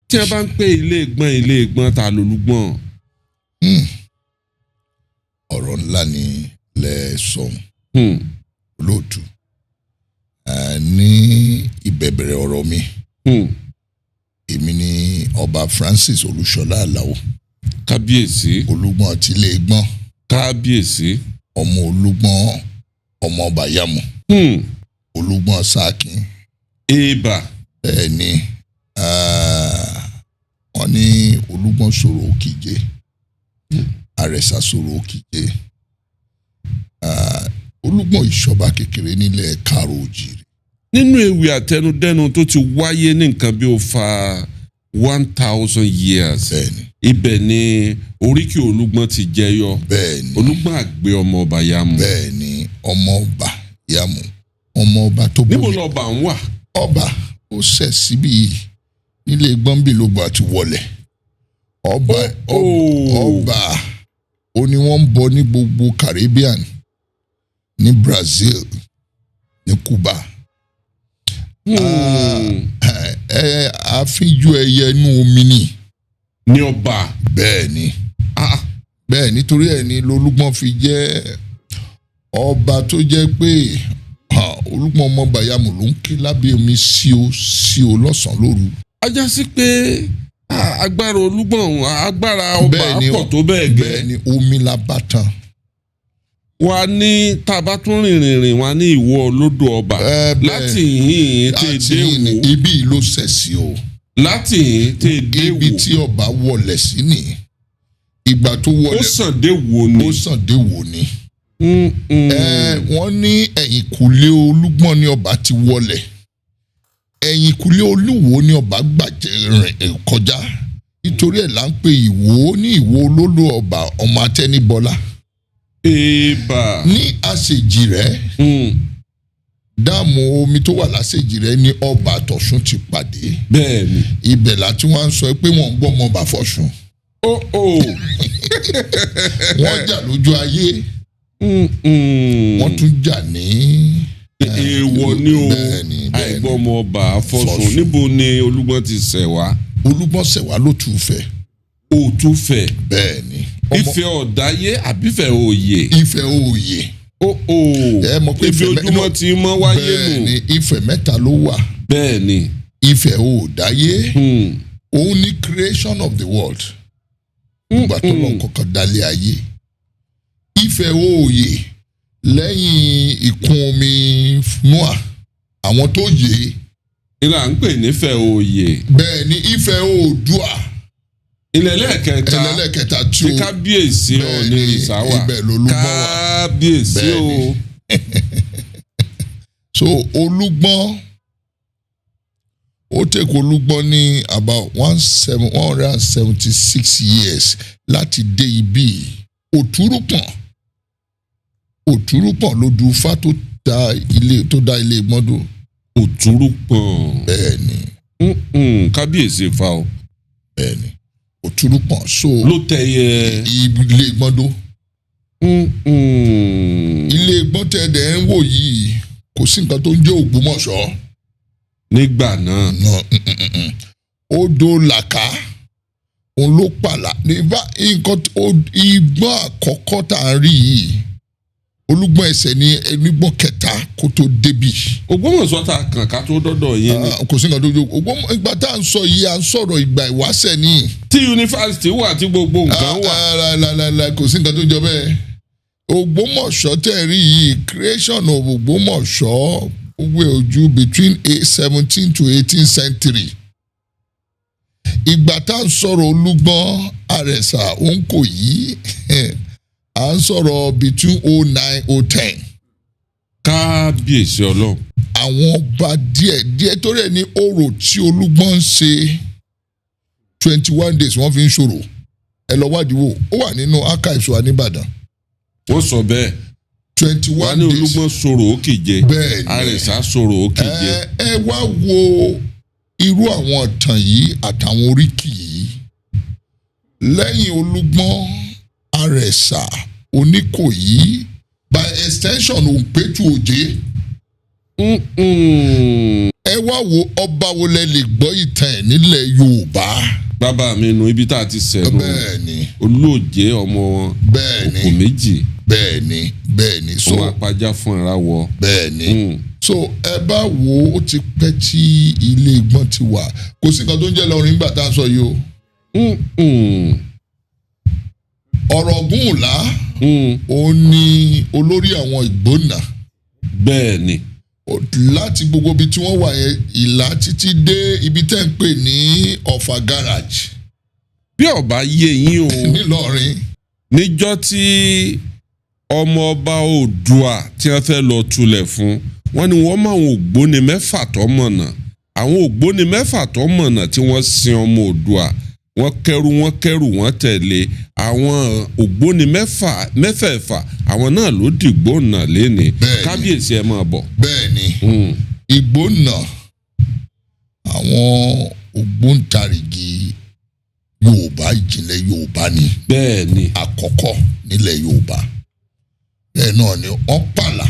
Tí wọ́n bá ń pè ilé ìgbọ́n, ilé ìgbọ́n, ta lolúgbọ́n? Ọ̀rọ̀ ńlá ni lẹ sọ̀hún, olóòtú. Ní ìbẹ̀bẹ̀rẹ̀ ọ̀rọ̀ mi, èmi ni Ọba Francis Olúṣọlá Àlàó. Kábíyèsí. Olúgbọ́n ti ilé Ìgbọ́n. Kábíyèsí. Ọmọ Olúgbọ́n, ọmọ ọba Yàmù, Olúgbọ́n Sákin. Èèbà. Bẹ́ẹ̀ ni, wọ́n ní Olúgbọ́n sọ̀rọ̀ òkìje, Àrẹ̀sà sọ̀rọ̀ òkìje. Olúgbọ́n ìṣọba kékeré nílẹ̀ káàró òjìrì. Nínú ewì àtẹnudẹ́nu tó ti wáyé ní nǹkan bí ó fa 1,000 years, Bẹ́ẹ̀ ni. ibẹ̀ ni oríkì Olúgbọ́n ti jẹyọ. Bẹ́ẹ̀ ni. Olúgbọ́n àgbẹ̀, ọmọ ọba Yàmù. Bẹ́ẹ̀ ni, ọmọ ọba Yàmù, ọmọ ọba tó Níbo bómi. lọba ń wà? Ọba ó ṣẹ̀ síbí yìí nílé gbọ́nbí lógbò àti wọlé ọba. Oh. Ọba ó ní wọ́n ń bọ ní gbogbo Caribbean, ní Brazil, ní Cuba. Ẹ àfíjú ẹyẹ inú omi ni. Ní ọba? Bẹ́ẹ̀ ni. Ah. Bẹ́ẹ̀, nítorí ẹ̀ ní lolúgbọ́n fi jẹ́ ọba tó jẹ́ pé Olúgbọ́n ọmọ Bàyàmù ló ń ké lábẹ́ omi sí o sí o lọ́sàn-án lóru. A já sí pé agbára Olúgbọ́n, agbára ọba Bẹ́ẹ̀ ni. pọ̀ tó bẹ́ẹ̀ gẹ́. Bẹ́ẹ̀ ni, omi la bá tán. Wa ní tá a bá tún rìnrìn rìn wa ní ìwọ olódò ọba Ẹ, bẹ́ẹ̀. láti yìnyín tẹ́ Àti dé ní wò. ibi yìí ló ṣẹ̀ sí o. Láti yìnyín tẹ́ dé Ibi wò. tí ọba wọlẹ̀ sí ni ìgbà tó Ó wọlẹ̀. sàn dé wò ni. Ó sàn dé wò ni. Ẹ wọ́n ní ẹ̀yìnkùlé Olúgbọ́n ní ọba ti wọlẹ̀, ẹ̀yìnkùlé Olúwo ní ọba gbàjẹ́ rìn kọjá. Nítorí ẹ̀ là ń pe Ìwó ní Ìwó olólù ọba, ọmọ Atẹ́níbọlá. Èèbà. Ní àṣejì rẹ̀, dam omi tó wà láṣejì rẹ̀ ní ọba àtọ̀ṣun ti pàdé. Bẹ́ẹ̀ ni. Ibẹ̀ láti wọ́n ń sọ pé wọ́n ń gbọ́ ọmọ ọba fọ̀ṣun. Ó ó. Wọ́n jà lójú ayé, wọ́n tún jà ní. Èèwọ̀ ni o. Bẹ́ẹ̀ni, bẹ́ẹ̀ni. Àìgbọ́mọ ọba fọ́sùn. Fọ́sùn. Níbo ni Olúgbọ́n ti ṣẹ̀ wá? Olúgbọ́n ṣẹ̀wá ló tù fẹ́. Òtúfẹ̀? Bẹ́ẹ̀ni. Ìfẹ́ ọ̀dáyé àbífẹ́ òye? Ifẹ̀ òye. Ó ó. Ẹ mọ̀ pé Ibi Ifẹ̀ ojúmọ́ ti mọ́ wáyé nù. Bẹ́ẹ̀ni, Ifẹ̀ mẹ́ta ló wà. Bẹ́ẹ̀ ni. Ifẹ̀ òòdáyé, òun ní creation of the world, ìgbà tó lọ kọ́kọ́ dalẹ̀ ayé. Ifẹ̀ òòyè, lẹ́yìn ìkún omi Noah, àwọn tó yè é. Ìlà ń pè nífẹ̀ẹ́ òye. Bẹ́ẹ̀ ni, Ifẹ̀ Oòduà. Ilẹ̀ lẹ́ẹ̀kẹta. Ẹlẹ́lẹ́kẹta tí Tí ó kábíyèsí. Bẹ́ẹ̀ ni, Ọ̀nìrìsà wà. ibẹ̀ lolúgbọ́n wà. Kábíyèsí Bẹ́ẹ̀ o. ni. So Olúgbọ́n, ó take Olúgbọ́n ní about 176 years láti dé ibí. Òtúrúpọ̀n, Òtúrúpọ̀n ló du Ifá tó dá ilé, tó dá ilé gbọ́ndọ̀. Òtúrúpọ̀n? Bẹ́ẹ̀ ni. Kábíyèsí fa o. Bẹ́ẹ̀ ni, Òtúrúpọ̀n so Ló tẹ̀yẹ ilé gbọ́ndọ̀. Ilé gbọ́ntẹ̀dẹ̀ ń wò yìí, kò sí nǹkan tó ń jẹ́ Ògbómọ̀ṣọ́. Nígbà náà? No, odò làkà òun ló pàlà nígbà nǹkan ìgbọ́n àkọ́kọ́ tá à ń rí yìí. Olúgbọ́n ẹsẹ̀ ní ẹnigbọ́n kẹta kó tó débì. Ògbómọ̀ṣọ́ ta kàn ká tó dọ́dọ̀ yín ni. Ah, kò sí nǹkan tó jó Ògbómọ̀. Ìgbà tá à ń sọ yìí, à ń sọ̀rọ̀ ìgbà ìwáṣẹ̀ ni. Tí yunifásitì wà, tí gbogbo nǹkan wà. Ah, ah, la, la, la, kò sí nǹkan tó jọ bẹ́ẹ̀. Ògbómọ̀ṣọ́ tẹ̀ rí yìí, creation of Ògbómọ̀ṣọ́ gbogbo ojú between 17 to 18 century. Ìgbà tá à ń sọ̀rọ̀ Olúgbọ́n, Àrẹ̀sà, Òǹkòyí, à ń sọ̀rọ̀ between 09 010. Kábíyèsí Ọlọ́run. Àwọn ọba díẹ̀ díẹ̀ torí ẹ̀ ní orò tí Olúgbọ́n ń ṣe, 21 days wọ́n fi ń ṣòro. Ẹ lọ wádìí wò, ó wà nínú archives wa nìbàdàn. Wọ́n sọ bẹ́ẹ̀. Twenty Wọ́n one ní days. Olúgbọ́n sọ̀rọ̀ òkìje. Bẹ́ẹ̀ ni. Àrẹ̀sà sọ̀rọ̀ òkìje. Ẹ wá wo irú àwọn ìtàn yìí àtàwọn oríkì yìí. Lẹ́yìn Olúgbọ́n, Àrẹ̀sà, Oníkòyí, by extension Òǹpẹ̀tù Òjé. Ẹ wá wo ọba wo lẹ lè gbọ́ ìtàn ẹ̀ nílẹ̀ Yorùbá. Bàbá mi nu ibi tá a ti sẹ̀nu. Bẹ́ẹ̀ ni. Olóòjé ọmọ wọn. Bẹ́ẹ̀ ni. Òkò méjì. Bẹ́ẹ̀ ni, bẹ́ẹ̀ ni. So ọmọ apájá fún ara wọ. Bẹ́ẹ̀ ni. So ẹ bá wo, ó ti pẹ́ tí ilé Ìgbọ́n ti wà. Kò sí nǹkan tó ń jẹ́ lọ́rin nígbà tá a sọ yìí o. Ọ̀rọ̀gún Ìlá, òun ni olórí àwọn Ìgbónà. Bẹ́ẹ̀ ni. Láti gbogbo ibi tí wọ́n wà yẹn, Ìlá títí dé ibi tẹ́ ń pè ní Ọ̀fà garage. Bí ọba yé yín o. Nílọrin. Níjọ́ tí ọmọ ọba Oòduà tí wọ́n fẹ́ lọ tulẹ̀ fún wọ́n ní wọ́n mọ àwọn ògbóni mẹ́fà tó mọ̀nà, àwọn ògbóni mẹ́fà tó mọ̀nà tí wọ́n sin ọmọ Oòduà. Wọ́n kẹ́rù, wọ́n kẹ́rù, wọ́n tẹ̀lé àwọn ògbóni mẹ́fà mẹ́fẹ̀ẹ̀fà. Àwọn náà ló dìgbò náà léni. Bẹ́ẹ̀ni. Kábíyèsí, ẹ máa bọ̀. Bẹ́ẹ̀ ni. Ìgbónà, àwọn ògbóǹtarìgì Yorùbá, ìjìnlẹ̀ Yorùbá ni. Bẹ́ẹ̀ ni. Àkọ́kọ́ nílẹ̀ Yorùbá. Bẹ́ẹ̀ náà ni wọ́n pààlà,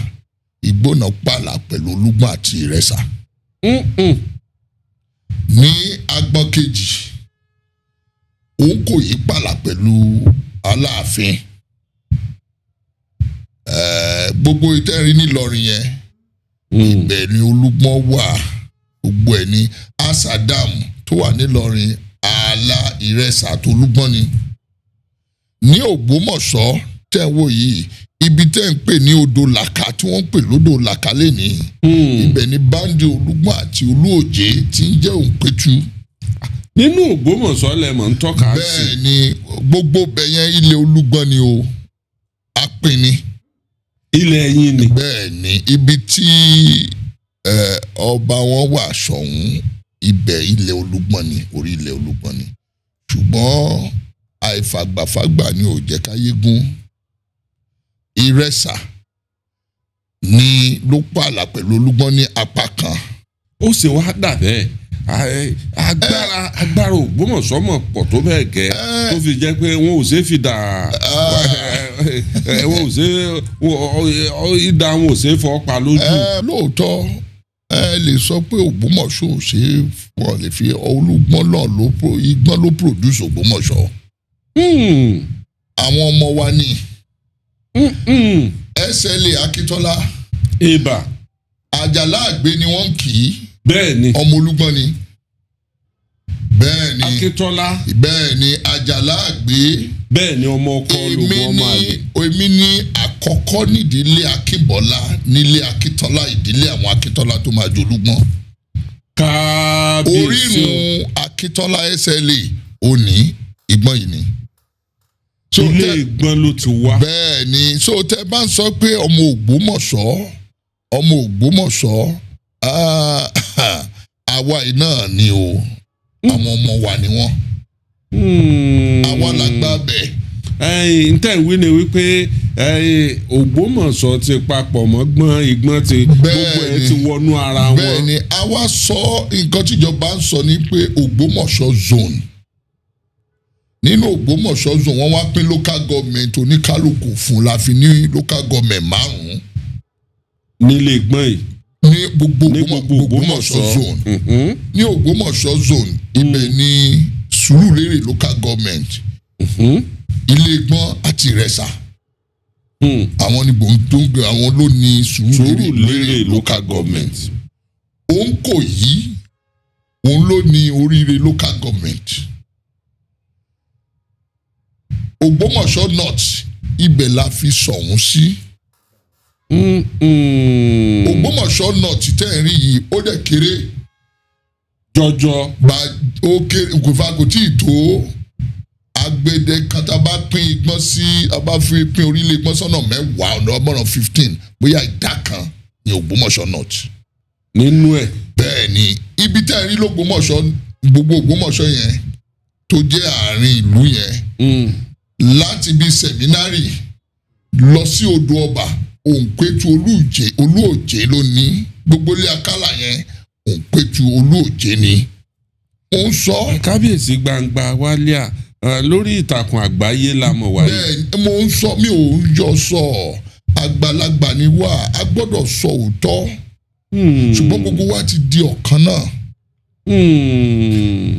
Ìgbónà pààlà pẹ̀lú Olúgbọ́n àti Ìrẹsà. Ní agbọ́n kejì, òun kò yí pààlà pẹ̀lú Aláàfin. Gbogbo ìtẹ́rin nílọrin yẹn, ibẹ̀ ni Olúgbọ́n wà. Gbogbo ẹ̀ ní Asadam tó wà nílọrin, ààlà Ìrẹsà àti Olúgbọ́n ni. Ní Ògbómọ̀ṣọ́ tẹ́ ń wò yìí, ibi tẹ́ ń pè ní odò Làkà, tí wọ́n ń pè lódò Làkà lẹ́nìí, ibẹ̀ ni báńdì Olúgbọ́n àti Olúòjé tí ń jẹ́ Òǹpẹ̀tù. Nínú Ògbómọ̀ṣọ́ lẹ mọ̀ ń tọ́ka sí. Bẹ́ẹ̀ ni, gbogbo bẹ̀ yẹn ilẹ̀ Olúgbọ́n ni o, apinni. Ilẹ̀ yín ni. Bẹ́ẹ̀ ni, ibi tí ọba wọn wà, Ṣọ̀ún, ibẹ̀ ilẹ̀ Olúgbọ́n ni, orí ilẹ̀ Olúgbọ́n ni. Ṣùgbọ́n àìfàgbàfàgbà ni ò jẹ́ káyé gún. Ìrẹsà ni ló pààlà pẹ̀lú Olúgbọ́n ní apá kan. Ó sì wá dà bẹ́ẹ̀, agbára Ògbómọ̀ṣọ́ mọ̀ pọ̀ tó bẹ́ẹ̀ gẹ́ tó fi jẹ́ pé wọn ò ṣe é fi dà, wọn ò ṣe ìdá, wọn ò ṣe é fọ́ pa lójú. Lóòótọ́ ẹ lè sọ pé Ògbómọ̀ṣọ́ ò ṣe é, wọ́n lè fi Olúgbọ́n náà ló Ìgbọ́n ló produce Ògbómọ̀ṣọ́. Àwọn ọmọ wa ní SLA Akíntọ́lá. Ibà. Àjàlá Àgbẹ̀ ni wọ́n ń kì í. Bẹ́ẹ̀ ni. Ọmọ Olúgbọ́n ni, bẹ́ẹ̀ ni. Akíntọ́lá. Bẹ́ẹ̀ ni, Àjàlá Àgbẹ̀. Bẹ́ẹ̀ ni, ọmọ ọkọ Èmi lògùn ọmọ ní àlè. Èmi ní àkọ́kọ́ nídìílé Akínbọ́lá, nílé Akíntọ́lá, ìdílé àwọn Akíntọ́lá tó máa jolúgbọ́n. Kábíyèsí o. Orírun Akíntọ́lá SLA òní Ìgbọ́n yìí ni. So Ilé Ìgbọ́n ló ti wá. Bẹ́ẹ̀ ni. So tẹ bá ń sọ pé ọmọ Ògbómọ̀ṣọ́, ọmọ Ògbómọ̀ṣọ́, ah, àwa yìí náà ni o, àwọn ọmọ wa ni wọ́n. Àwa la gbà bẹ́ẹ̀. Ẹ̀yin ntẹ́ ìwé ni wípé ẹ̀yin Ògbómọ̀ṣọ́ ti papọ̀ mọ́ gbọ́n, Ìgbọ́n ti gbogbo ẹ̀ ti wọnú ara wọn. Bẹ́ẹ̀ ni, àwa sọ nǹkan tíjọba ń sọ ni pé Ògbómọ̀ṣọ́ zone. Nínú Ògbómọ̀ṣọ́ zone, wọ́n wá pín local government oníkálukú fún, la fi ní local government márùn-ún. Nílé Ìgbọ́n yìí. Ní gbogbo Ní gbogbo Ògbómọ̀ṣọ́ Ògbómọ̀ṣọ́ zone. Ní Ògbómọ̀ṣọ́ zone, ibẹ̀ ní Sùúrùlérè local government, Ilé Ìgbọ́n àti Ìrẹsà. Àwọn ni gbòǹgbò, àwọn ló ní Sùúrùlérè. Sùúrùlérè local government. Òun kò yí, òun ló ní Oríire local government. Ògbómọ̀ṣọ́ North, ibẹ̀ la fi Ṣọ̀ún sí. Ògbómọ̀ṣọ́ North tẹ́ ẹ̀ rí yìí, ó dẹ̀ kéré. Jọjọ. Gba ó kéré, kò fa kò tí ì tó agbede kan. Tá a bá pín Igbọ́n sí, a bá fi pín orílẹ̀ Igbọ́n sọ́nà 10, ọ̀nà ọgbọ̀nà 15, bóyá ìdá kan ní Ògbómọ̀ṣọ́ North. Nínú ẹ̀. Bẹ́ẹ̀ ni, ibi tẹ́ ẹ̀ rí lÓgbómọ̀ṣọ́, gbogbo Ògbómọ̀ṣọ́ yẹn tó jẹ́ àárín ìlú yẹn, láti ibi Seminary lọ sí odò ọba, Òǹpẹ̀tù Olúòjé, Olúòjé ló ní gbogbo ilé Akálà yẹn, Òǹpẹ̀tù Olúòjé ni ó ń sọ. Kábíyèsí, gbangba wálíà lórí ìtàkùn àgbáyé la mọ̀ wáyé. Bẹ́ẹ̀ mo ń sọ, mi ò ń yọ sọ, àgbàlagbà ni wá, a gbọ́dọ̀ sọ òótọ́. Ṣùgbọ́n gbogbo wa ti di ọ̀kan náà.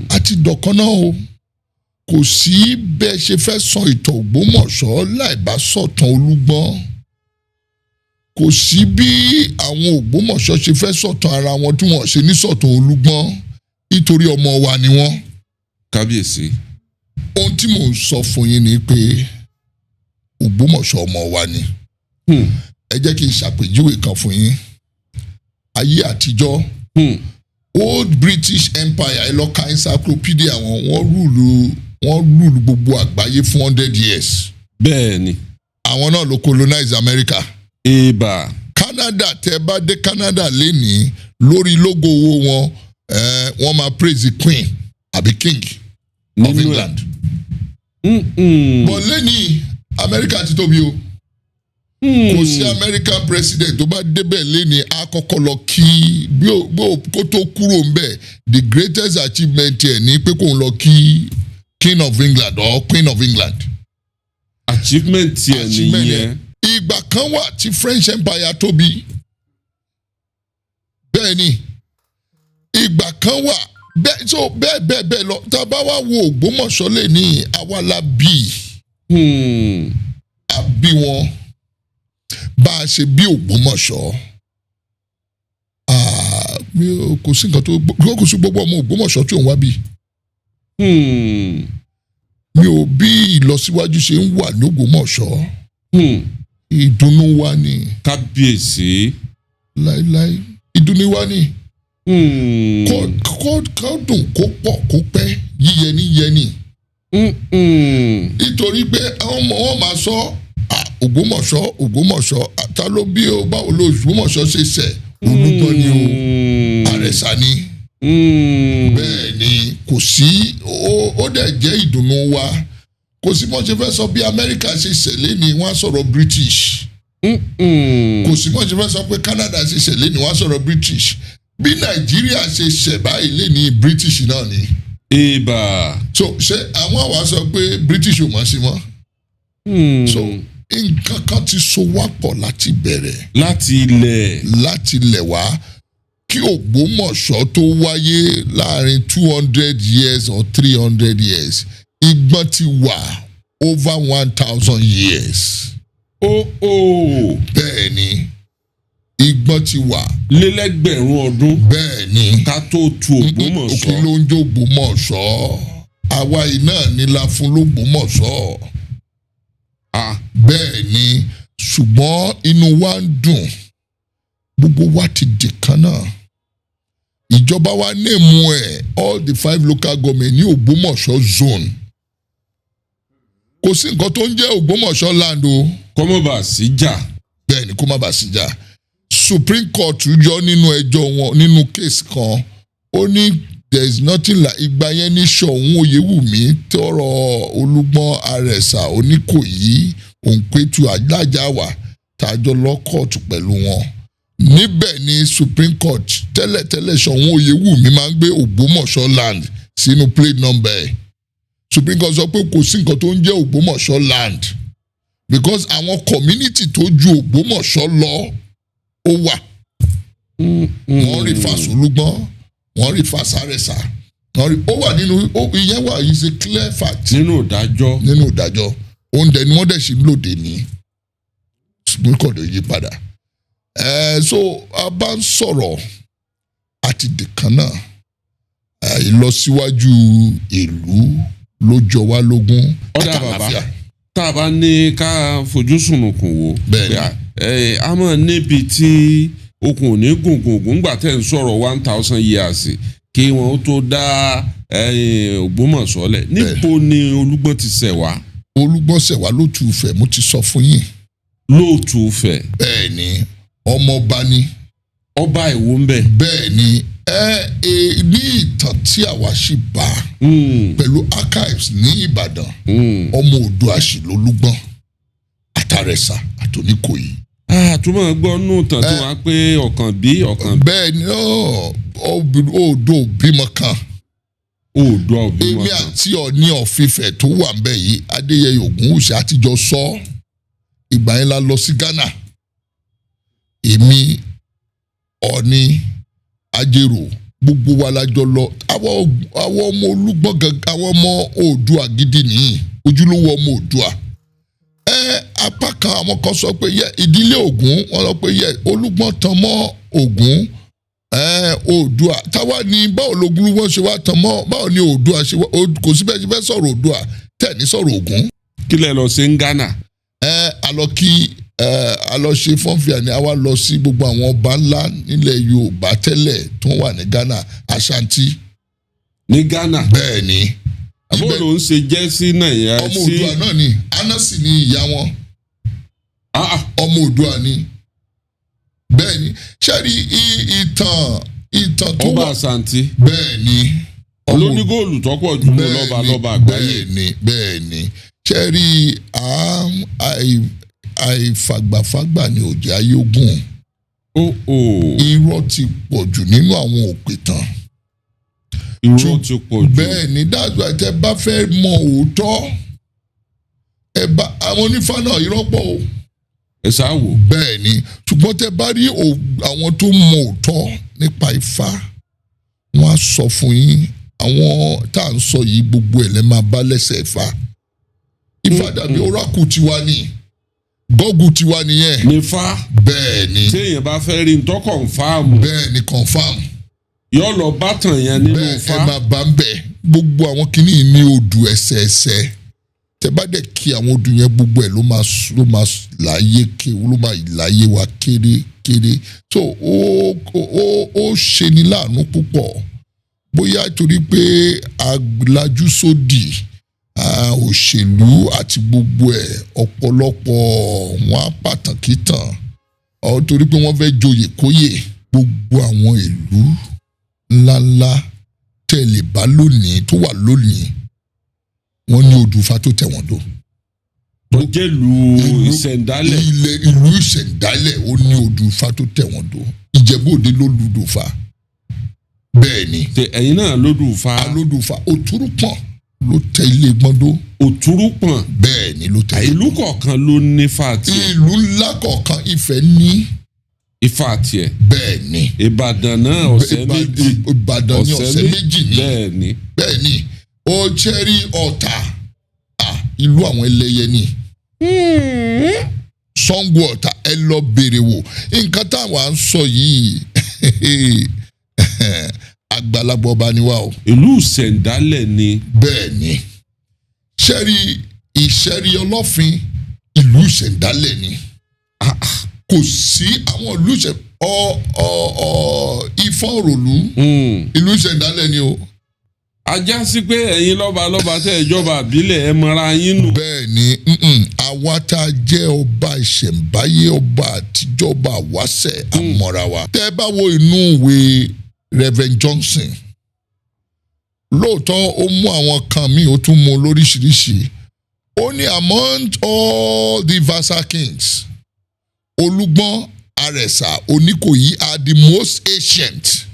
A ti dọ̀kan náà o. Kò sí bẹ́ẹ̀ ṣe fẹ́ sọ ìtàn Ògbómọ̀ṣọ́ láì bá sọ̀tàn Olúgbọ́n. Kò sí bí àwọn Ògbómọ̀ṣọ́ ṣe fẹ́ sọ̀tàn ara wọn tí wọ́n ṣe ní sọ̀tàn Olúgbọ́n, nítorí ọmọ wa ni wọ́n. Kábíyèsí. Ohun tí mò ń sọ fún yín ni pé Ògbómọ̀ṣọ́ ọmọ wa ni. Ẹ jẹ́ kí n ṣàpèjúwe kan fún yín. Ayé àtijọ́, Old British Empire, ẹ lọ ka encyclopedia wọn, wọ́n rule gbogbo àgbáyé fún 100 years. Àwọn náà ló colonize America. Ibà. Canada, tẹ́ bá dé Canada lénìí, lórí logo owó wọn, wọ́n máa praise the queen àbí king of Nínú ẹ̀. England. But lénìí, America ti tóbi o. Kò sí American president tó bá débẹ̀ lénìí, á kọ́kọ́ lọ kí bí ó kó tó kúrò ńbẹ̀. The greatest achievement ẹ̀ ní pé kóun lọ kí king of England or queen of England. Achievement tiẹ̀ Achievement nìyẹn. ẹ̀. Ìgbà kan wà tí French Empire tóbi. Bẹ́ẹ̀ ni, ìgbà kan wà bẹ́ẹ̀. So bẹ́ẹ̀ bẹ́ẹ̀ bẹ́ẹ̀ lọ. Tá a bá wá wo Ògbómọ̀ṣọ́ lè ní àwa la bí a bí wọn. Bá a ṣe bí Ògbómọ̀ṣọ́, ah, mi ò kò sí nǹkan tó kò sí gbogbo ọmọ Ògbómọ̀ṣọ́ tí òun wá bí. Mi ò bí ìlọsíwájú ṣe ń wà lÓgbómọ̀ṣọ́. Ìdùnnú wa ni. Kábíyèsí. Láíláí, ìdùnnú wa ni. Kó dùn, kó pọ̀, kó pẹ́, yíyẹni yẹni. Nítorí pé àwọn ọmọ wọn máa sọ, "Ah, Ògbómọ̀ṣọ́, Ògbómọ̀ṣọ́, ah, ta ló bí o? Báwo ló Ògbómọ̀ṣọ́ ṣe ṣẹ̀? Olúgbọ́n ni o, Àrẹ̀sà ni." Bẹ́ẹ̀ ni, kò sí, ó dẹ̀ jẹ́ ìdùnnú wa. Kò sí bọ́n ṣe fẹ́ sọ bí Amẹ́ríkà ṣe ṣẹlẹ̀ ni, wọ́n á sọ̀rọ̀ British. Kò sí bọ́n ṣe fẹ́ sọ pé Canada ṣe ṣẹlẹ̀ ni, wọ́n á sọ̀rọ̀ British. Bí Nàìjíríà ṣe ṣẹ̀ báyìí lé ní, British náà ni. Ibà. So ṣé àwọn àwa sọ pé British ò mọ̀ sí mọ́? So nǹkan kan ti so wá pọ̀ láti bẹ̀rẹ̀. Láti ilẹ̀. Láti ilẹ̀ wá, kí Ògbómọ̀ṣọ́ tó wáyé, láàrin 200 years or 300 years, Ìgbọ́n ti wà over 1,000 years. Ó ó. Bẹ́ẹ̀ ni, Ìgbọ́n ti wà. Lélẹ́gbẹ̀rún ọdún. Bẹ́ẹ̀ ni. Ká tó tu Kí Ògbómọ̀ṣọ́. ló ń jó Ògbómọ̀ṣọ́? Àwa iná ni la fún lÓgbómọ̀ṣọ́. Ah. Bẹ́ẹ̀ ni, ṣùgbọ́n inú wa ń dùn, gbogbo wa ti di kan náà. Ìjọba wa name ẹ̀, all the five local government ní Ògbómọ̀ṣọ́ zone. Kò sí nǹkan tó ń jẹ́ Ògbómọ̀ṣọ́ land o. Kọ́mọ̀bà sí jà. Bẹ́ẹ̀ ni, kó má bàa síjà. Supreme Court yọ nínú ẹjọ́ wọn, nínú case kan, ó ní there is nothing like. Ìgbà yẹn ní Ṣọ̀ún Oyèwùmí tọrọ Olúgbọ́n, Àrẹ̀sà, Oníkòyí, Òǹpẹ̀tù, Alájàwà, tàjọ lọ kóòtù pẹ̀lú wọn. Níbẹ̀ ni Supreme Court, tẹ́lẹ̀tẹ́lẹ̀, Ṣọ̀ún Oyèwùmí máa ń gbé Ògbómọ̀ṣọ́ land sínú plate number ẹ̀. Supreme Court sọ pé kò sí nǹkan tó ń jẹ́ Ògbómọ̀ṣọ́ land, because àwọn community tó ju Ògbómọ̀ṣọ́ lọ ó wà. Wọ́n refer sÓlúgbọ́n, wọ́n refer sÁrẹ̀sà, wọ́n rí ó wà nínú ìyẹn wà, is a clear fact. Nínú ìdájọ́. Nínú ìdájọ́. Oúnjẹ ni wọ́n dẹ̀ sì ń lòdì ní Supreme Court ò yí padà. So a bá ń sọ̀rọ̀ àti dìkan náà, ìlọsíwájú ìlú ló jọ wá lógún. Ọ̀dà bàbá, àtàlàfíà. Tá a bá ní ká fojú sùnùkùn wò. Bẹ́ẹ̀ni. Pé, a mọ̀ níbi tí okùn ò ní gùn gùn gùn gbà tẹ̀ ń sọ̀rọ̀ 1,000 years kí wọ́n tó dá Ògbómọ̀ṣọ́ lẹ̀. Níbo ni Olúgbọ́n ti ṣẹ̀ wá? Olúgbọ́n ṣẹ̀ wá lótú Ifẹ̀, mo ti sọ fún yín. Lóòtú Ifẹ̀. Bẹ́ẹ̀ ni, ọmọọba ni. Ọba ìwò ń bẹ̀. Bẹ́ẹ̀ ni, ẹ ẹ ní ìtàn tí àwa sì bá pẹ̀lú archives ní Ìbàdàn, ọmọ Oòduà sì lÓlúgbọ́n àtÀrẹ̀sà àtÒníkòyí. Àtúmọ̀ gbọ́ nù tàn tí wọ́n á pé ọ̀kan bí ọ̀kan. Bẹ́ẹ̀ ni, Oòduà bímọ kan. Oòduà òbí wọn Èmi kan. àti Ọọ̀ni of Ifẹ̀ tó wà ńbẹ̀ yìí, Adéyẹyè Ògúnwùsì, àtijọ́ sọ. Ìgbà yẹn la lọ sí Ghana. Èmi Ọ̀ọ̀ni, Ajérò, gbogbo wa la jọ lọ. Àwọn ọmọ Olúgbọ́n gangan, àwọn ọmọ Oòduà gidi nìyí, ojúlówó ọmọ Oòduà. Ẹ apá kan, àwọn kan sọ pé yẹ ìdílé Ògún, wọ́n sọ pé yẹ Olúgbọ́n tan mọ́ Ògún. Ẹ Oòduà táwa ní, báwo lógún wọ́n ṣe wá tan mọ́, báwo ni Oòduà ṣe wá? Kò sí bẹ́ẹ̀ ṣe fẹ́ sọ̀rọ̀ Oòduà tẹ̀ ní sọ̀rọ̀ Ògún. Kí lẹ lọ sí ní Ghana? Ẹ a lọ kí ẹ, a lọ ṣe funfair ni. A wá lọ sí gbogbo àwọn ọba ńlá nílẹ̀ Yorùbá tẹ́lẹ̀ tó wà ní Ghana, Ashanti. Ní Ghana? Bẹ́ẹ̀ ni. Àbó ló ń ṣe jẹ́ sí Nàìjíríà? Ọmọ sí Oòduà náà ni, Anansi ni ìyá wọn. Ah, ah. Ọmọ Oòduà ni, bẹ́ẹ̀ ni. Ṣẹ́rí ìtàn tó Ọba wà. Ashanti? Bẹ́ẹ̀ ni. Lóní góòlù tó pọ̀ jù lọ lọ́ba lọ́ba àgbáyé. Bẹ́ẹ̀ ni, bẹ́ẹ̀ ni. Ṣẹ́rí àìfàgbàfàgbà ni òjò ayógún. Ó ó. Irọ́ ti pọ̀ jù nínú àwọn òpìtàn. Irọ́ ti pọ̀ jù. Bẹ́ẹ̀ ni. Dájú àti ẹ bá fẹ́ mọ òótọ́, ẹ bá àwọn onífá náà, irọ́ pọ̀ o. Ẹ ṣáà wò. Bẹ́ẹ̀ ni, ṣùgbọ́n tẹ bá rí àwọn tó mọ òótọ́ nípa Ifá, wọ́n á sọ fún yín. Àwọn tá à ń sọ yìí, gbogbo ẹ̀ lẹ́ máa bá lẹ́sẹ̀ Ifá. Ifá dàbí oracle tiwa ni, Google tiwa nìyẹn. Nífá? Bẹ́ẹ̀ ni. Téèyàn bá fẹ́ rí ntọ́ confirm, Bẹ́ẹ̀ ni, confirm. Yóò lọ bátàn yẹn nínú Bẹ́ẹ̀, Ifá. ẹ máa bá ń bẹ̀. Gbogbo àwọn kinní yìí ní odù ẹsẹẹsẹ. Tẹ bá dẹ̀ kí àwọn odù yẹn, gbogbo ẹ̀ ló máa láyé ké, ló máa láyé wa kéré kéré. So ó ṣeni láàánú púpọ̀, bóyá torí pé alájú sódì òṣèlú àti gbogbo ẹ̀, ọ̀pọ̀lọpọ̀ wọn á pàtàkì tàn ọ torí pé wọ́n fẹ́ joyè kóyè. Gbogbo àwọn ìlú ńláńlá tẹ́ lè bá lónìí, tó wà lónìí, wọ́n ní odù Ifá tó tẹ̀ wọ́n dó. Tó jẹ́ lu ìṣẹ̀ǹdálẹ̀. Ilẹ̀ ìlú ìṣẹ̀ǹdálẹ̀, ó ní odù Ifá tó tẹ̀ wọ́n dó. Ìjẹ̀bú Òde ló ludò Ifá, bẹ́ẹ̀ ni. Ṣe ẹ̀yin náà lódù Ifá? Alódù Ifá. Òtúrúpọ̀n ló tẹ ilé gbọ́ndó. Òtúrúpọ̀n? Bẹ́ẹ̀ ni, ló tẹ ilé. Ìlú kọ̀ọ̀kan ló ní Ifá tiẹ̀. Ìlú ńlá kọ̀ọ̀kan, Ifẹ̀ ní Ifá tiẹ̀. Bẹ́ẹ̀ ni. Ìbàdàn náà, ọ̀sẹ̀ méjì. Ìbàdàn ní ọ̀sẹ̀ méjì ní. Bẹ́ẹ̀ ni. Bẹ́ẹ̀ ni. Ó ṣẹ́rí Ọ̀tà, ìlú àwọn ẹlẹ́yẹ ni Ṣàngó Ọ̀tà. Ẹ lọ bèrè wò. Nǹkan táwa ń sọ yìí, àgbàlagbà ọba ni wá o. Ìlú ìṣẹ̀ǹdálẹ̀ ni. Bẹ́ẹ̀ ni. Ṣẹ́rí Ìṣẹ́rí Ọlọ́fin, ìlú ìṣẹ̀ǹdálẹ̀ ni. Kò sí àwọn ìlú ìṣẹ̀ ọ ọ ọ Ifọ̀n Òròlú, ìlú ìṣẹ̀ǹdálẹ̀ ni o. Ajá sí pé ẹ̀yin lọ́ba lọ́ba tẹ́ ẹ jọba àbílẹ̀, ẹ mọra yín nù. Bẹ́ẹ̀ ni. Àwa tá a jẹ́ ọba ìṣẹ̀ǹbáyé, ọba àtijọ́, ọba àwáṣẹ̀, àmọ́ra wa. Tẹ́ ẹ bá wo inú ìwé Reverend Johnson, lóòótọ́ ó mú àwọn kan míì, ó tún mú lóríṣiríṣi. Ó ní among all the vassal kings, Olúgbọ́n, Àrẹ̀sà, Oníkòyí are the most ancient.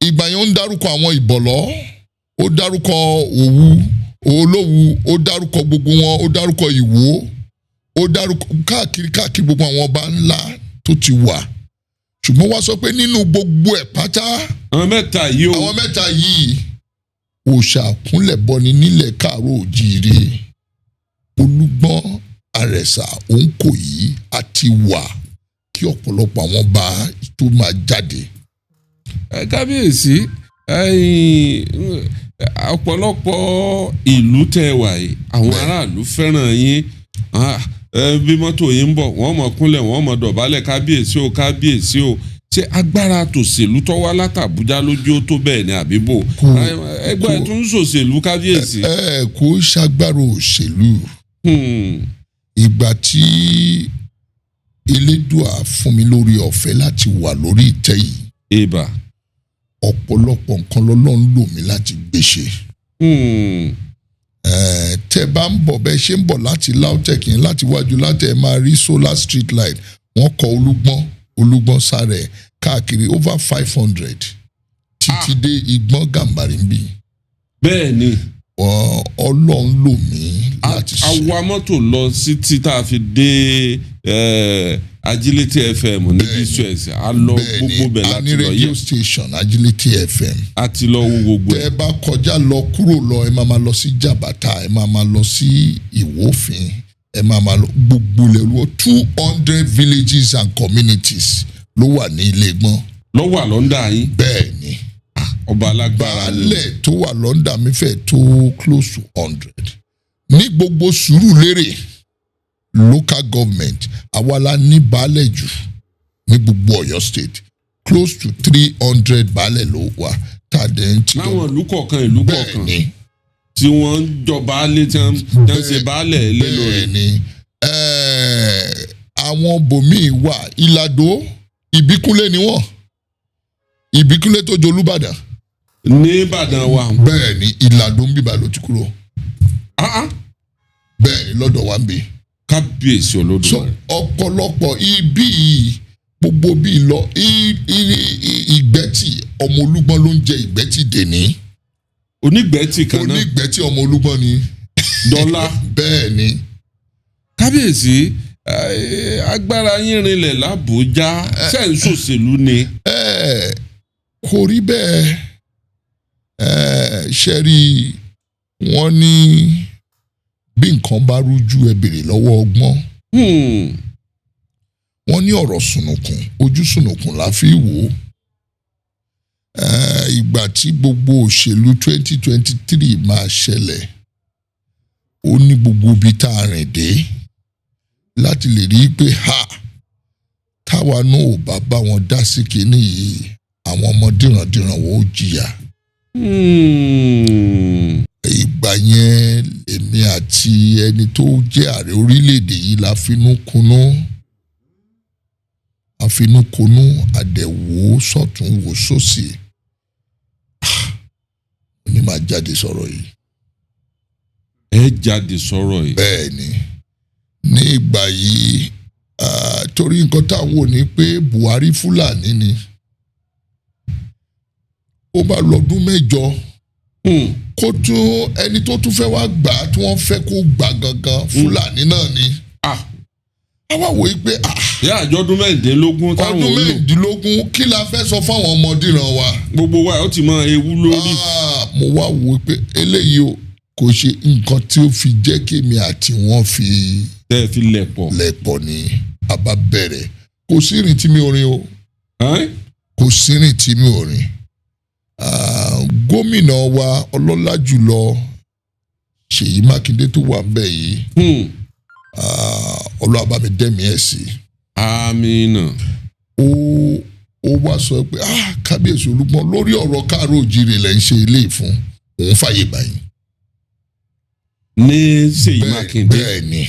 Ìgbà yẹn, ó ń dárúkọ àwọn Ìbọ̀lọ́, ó dárúkọ Òwu, Olówu, ó dárúkọ gbogbo wọn, ó dárúkọ Ìwó, ó dárúkọ káàkiri káàkiri, gbogbo àwọn ọba ńlá tó ti wà. Ṣùgbọ́n wá sọ pé nínú gbogbo ẹ̀ pátá, Àwọn mẹ́ta yìí o. Àwọn mẹ́ta yìí, òòṣà àkúnlẹ̀bọni nílẹ̀ káàárọ̀ òjíire, Olúgbọ́n, Àrẹ̀sà, Òǹkòyí, àti wà kí ọ̀pọ̀lọpọ̀ àwọn ọba tó máa jáde. Ẹ, kábíyèsí, ẹ̀yin, ọ̀pọ̀lọpọ̀ ìlú tẹ́ wà yìí, àwọn aráàlú fẹ́ràn yín. Ah, bí mọ́tò yín ń bọ̀, wọ́n mọ̀ kúnlẹ̀, wọ́n mọ̀ dọ̀bálẹ̀, "Kábíyèsí o, kábíyèsí o." Ṣé agbára tòṣèlú tó wá látàbújá lójú ó tó bẹ́ẹ̀ ni, àbíbò ẹgbẹ́ ẹ̀ tún ń ṣòṣèlú, kábíyèsí? Ẹ kò ṣàgbára òṣèlú. Ìgbà tí Elédùà fún mi lórí ọ̀fẹ́ láti wà lórí ìtẹ́ yìí, Ìbà. ọ̀pọ̀lọpọ̀ nǹkan lọ́lọ́run lò mí láti gbé ṣe. Tẹ́ bá ń bọ̀, bẹ́ẹ̀ ṣe ń bọ̀ láti LAUTECH yẹn, láti wájú láti ẹ̀ máa rí solar street light, wọ́n kọ Olúgbọ́n, Olúgbọ́n sára ẹ̀ káàkiri, over 500 títí dé Ìgbọ́n Gàmbàrí ń bì. Bẹ́ẹ̀ ni. Ọlọ́run lò mí láti A ṣe. wa mọ́tò lọ sí tí tá a fi dé Ajílété FM ní BCOS, a lọ gbogbo bẹ̀ A ní láti lọ radio yẹ station Ajílété FM. A ti lọ wo gbogbo Tẹ́ ẹ̀. ẹ bá kọjá lọ kúrò lọ, ẹ máa ma lọ sí Jàbàtà, ẹ máa ma lọ sí Ìwófin, ẹ máa ma lọ gbogbo lẹ́rú. 200 villages and communities ló wà ní Ilégbọ́n. Lọ́wọ́ àlọ́ńdà yín? Bẹ́ẹ̀ ni. Ọba alágbára ni. Baálẹ̀ tó wà l'under mi fẹ́ tó close to 100 ní gbogbo Sùúrùlérè local government. Àwa la ní baálẹ̀ jù ní gbogbo Ọ̀yọ́ State. Close to 300 baálẹ̀ ló wà tá a dẹ̀ ń ti Láwọn ìlú kọ̀ọ̀kan, ìlú Bẹ́ẹ̀ kọ̀ọ̀kan ni. tí wọ́n ń jọ baálé, tí wọ́n ń ṣe baálẹ̀ lé lórí. Bẹ́ẹ̀ ni. Àwọn bòmíì wà, Ìlàdó, Ìbíkúnlé ni wọ́n, Ìbíkúnlé tó jolúbàdàn. Ní Ìbàdàn wa. Bẹ́ẹ̀ ni, Ìlàdó ń bíbà ló ti kúrò. Ah, ah, Bẹ́ẹ̀ ni, lọ́dọ̀ wa ń bí. Kábíyèsí So Olódùmarè. ọ̀pọ̀lọpọ̀ ibi yìí, gbogbo bíi lọ Ìgbẹ́tì, ọmọ Olúgbọ́n ló ń jẹ Ìgbẹ́tì dèní. Onígbẹ̀tì kan náà. Onígbẹ́tì ọmọ Olúgbọ́n ni. Dọ́là. Bẹ́ẹ̀ ni. Kábíyèsí, agbára yín rinlẹ̀ l'Àbújá, ṣe ń ṣòṣèlú ni? Kò rí bẹ́ẹ̀. Ṣe rí, wọ́n ní bí nǹkan bá rújú, ẹ béèrè lọ́wọ́ ọgbọ́n. Wọ́n ní ọ̀rọ̀ sùnùkùn, ojú sùnùkùn la fi wò ó. Ìgbà tí gbogbo òṣèlú 2023 máa ṣẹlẹ̀, ó ní gbogbo ibi tá a rìn dé láti lè rí i pé ha, táwa náà ò bá bá wọn dá sí kinní yìí, àwọn ọmọ dìrandìran wọn ó jìyà. Ìgbà yẹn, èmi àti ẹni tó jẹ́ ààrẹ orílẹ̀-èdè yìí la finú kunú, àfinúkonú, àdẹ̀wò sọ̀tún wò sósì. Ah, mo ní máa jáde sọ̀rọ̀ yìí. Ẹ jáde sọ̀rọ̀ yìí. Bẹ́ẹ̀ ni, ní ìgbà yìí, torí nǹkan táwọn wò ní pé Buhari, Fúlàní ni, ó bá lọ́dún 8 kó tún ẹni tó tún fẹ́ wá gbà á, tí wọ́n fẹ́ kó gbà gangan, Fúlàní náà ni. Ah. Àwa wò ó pé ah, Yá àjọdún 16 táwọn ọdún ò lò. 16, kí la fẹ́ sọ fáwọn ọmọdéran wa? Gbogbo wa ó ti mọ ewu lórí. Ah, mo wá wò ó pé eléyìí o, kò ṣe nǹkan tí ó fi jẹ́ kémi àti wọ́n fi Tẹ́ ẹ fi lẹ̀ pọ̀. lẹ̀pọ̀ ni a bá bẹ̀rẹ̀. Kò sí ìrìn tí mi ò rìn o. Ẹ́n? Kò sí ìrìn tí mi ò rìn. Ah, gómìnà wa ọlọ́lá jùlọ Ṣèyí Mákindé tó wà ńbẹ̀ yìí, ah, Ọlọ́run bá mi dẹ́mi ẹ̀ sí. Amina. Ó wá sọ pé, ah, kábíyèsí Olúgbọ́n, lórí ọ̀rọ̀ káàárọ̀ òjìrè lẹ́ ń ṣe ilé ìfún òun fàyè báyìí. Ní Ṣèyí Mákindé. Bẹ́ẹ̀ ni.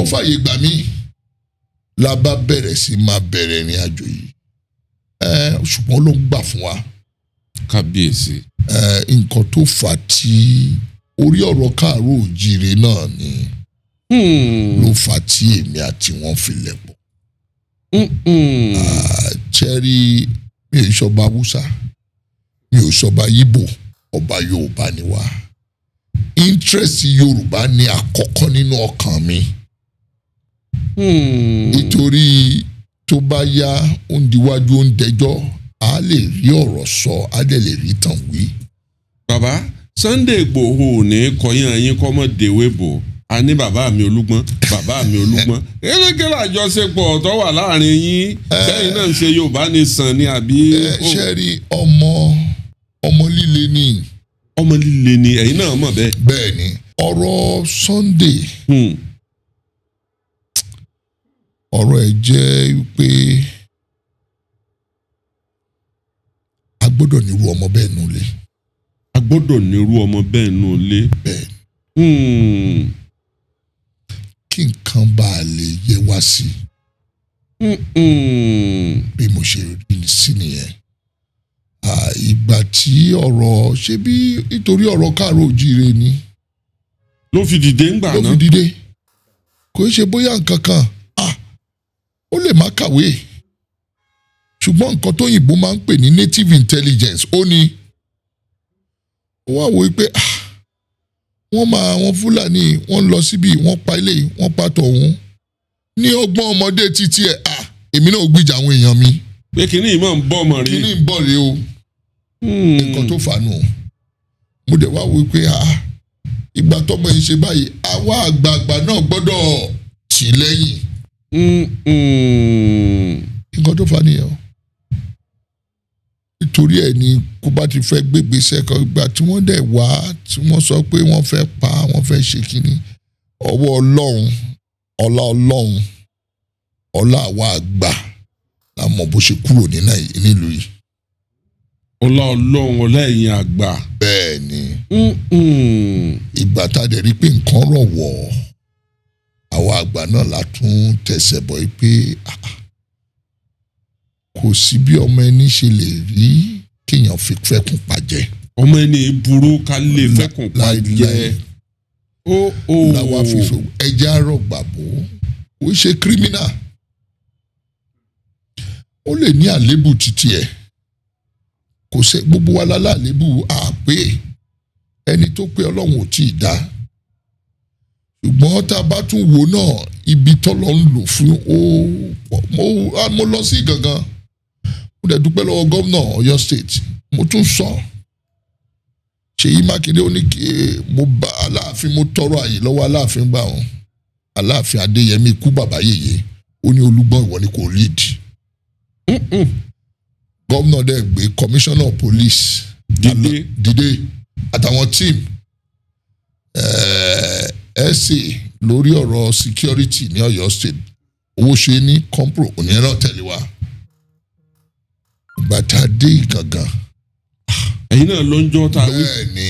Ó fàyè gbà mí, la bá bẹ̀rẹ̀ sí máa bẹ̀rẹ̀ ìrìn àjò yìí. Ṣùgbọ́n ló ń gbà fún wa. Kábíyèsí. Nǹkan tó fà á tí orí ọ̀rọ̀ káàárọ̀ òjìrè náà ni ló fà á tí èmi àti wọn fi lẹ̀ pọ̀. Cherry, mi ò sọba Haúsá, mi ò sọba Yíbò, ọba Yorùbá ni wá. Interest Yorùbá ni àkọ́kọ́ nínú ọkàn mi, nítorí tó bá yá, ó ń diwájú, ó ń dẹjọ́, a lè rí ọ̀rọ̀ sọ, a dẹ̀ lè rí tàn wí. Bàbá Sunday Igboho ò ní kọyán yín kọ́mọ dèwé bò. A ní bàbá mi Olúgbọ́n, bàbá mi Olúgbọ́n, kérékéré àjọṣepọ̀ tó wà láàrin yín sẹ́yìn náà ń ṣe Yorùbá ní sàn ni àbí? Ẹ ṣe rí, ọmọ ọmọ líle ni. Ọmọ líle ni, ẹ̀yin náà mọ̀ bẹ́ẹ̀. Bẹ́ẹ̀ ni, ọ̀rọ̀ Sunday, ọ̀rọ̀ ẹ̀ jẹ́ pé a gbọ́dọ̀ nírú ọmọ bẹ́ẹ̀ nulẹ̀. A gbọ́dọ̀ nírú ọmọ bẹ́ẹ̀ nù lé. Bẹ́ẹ̀, kí nǹkan bá a lè yẹ wá sí bí mo ṣe rí sí nìyẹn. Ìgbà tí ọ̀rọ̀ ṣe bí nítorí ọ̀rọ̀ káàárọ̀ òjíire ni ló fi dìde ńgbà ló náà. Fi dìde. Kò í ṣe bóyá nǹkan kan, ó lè má kàwé, ṣùgbọ́n nǹkan tóyìnbó máa ń pè ní native intelligence, ó ní ó wá wò ó pé wọ́n máa, àwọn Fúlàní, wọ́n lọ síbi, wọ́n pa ilé, wọ́n pa tọ̀hún. Ní ọgbọ́n ọmọdé títí ẹ̀, à èmi náà gbìjà àwọn èèyàn mi. Pé kínní yìí máa ń bọ̀ mọ̀ rí. Kínní ń bọ̀ rèé o. Nǹkan tó fà nù. Mo dẹ̀ wá wí pé ìgbà tọmọ yìí ṣe báyìí, àwa àgbààgbà náà gbọ́dọ̀ tì lẹ́yìn. Nǹkan tó fà nìyẹn o. Nítorí ẹ̀ ni kó bá ti fẹ́ gbégbèsè kan, ìgbà tí wọ́n dẹ̀ wá tí wọ́n sọ pé wọ́n fẹ́ pa, wọ́n fẹ́ ṣe kínní, ọwọ́ Ọlọ́run, ọlá Ọlọ́run, ọlá àwa àgbà la mọ̀ bó ṣe kúrò ní nílùú yìí. Ọlá Ọlọ́run, ọlá ẹ̀yin àgbà. Bẹ́ẹ̀ ni. Ìgbà tá a dẹ̀ rí pé nǹkan rọ̀ wọ̀, àwa àgbà náà la tún tẹ̀sẹ̀ bọ̀ pé kò sí bí ọmọ ẹni ṣe lè rí kéèyàn fi fẹ́kùn pàjẹ́. Ọmọ ẹni burú ká lè fẹ́kùn pàjẹ́. Làwa fi so ẹja rọ̀gbà bò ó ṣe kírímínà, ó lè ní àléébù títí ẹ̀, kò sẹ́ gbogbo wa la láléébù, àpé ẹni tó pé Ọlọ́run ò tí ì dá. Ṣùgbọ́n tá a bá tún wò náà, ibi tọ́lọ́ ń lò fún ó, mo lọ sí gangan, mo dẹ̀ dúpẹ́ lọ́wọ́ gómìnà Ọ̀yọ́ State. Mo tún sọ Ṣèyí Mákindé, ó ní kí mo bá Aláàfin, mo tọrọ àyè lọ́wọ́ Aláàfin gbà wọn, Aláàfin Adéyẹmí, ikú bàbá yèyé. Ó ní, "Olúgbọ́n, ìwọ ni kò lead." Gómìnà dẹ̀ gbé commissioner of police dìde. Dìde àtàwọn team ẹ̀ẹ́sì lórí ọ̀rọ̀ security ní Ọ̀yọ́ State, owó ṣe ní compro òní náà tẹ̀lé wa bàtà dé Ìgàngàn. Ẹ̀yin náà ló ń jọ́ ta wí. Bẹ́ẹ̀ ni.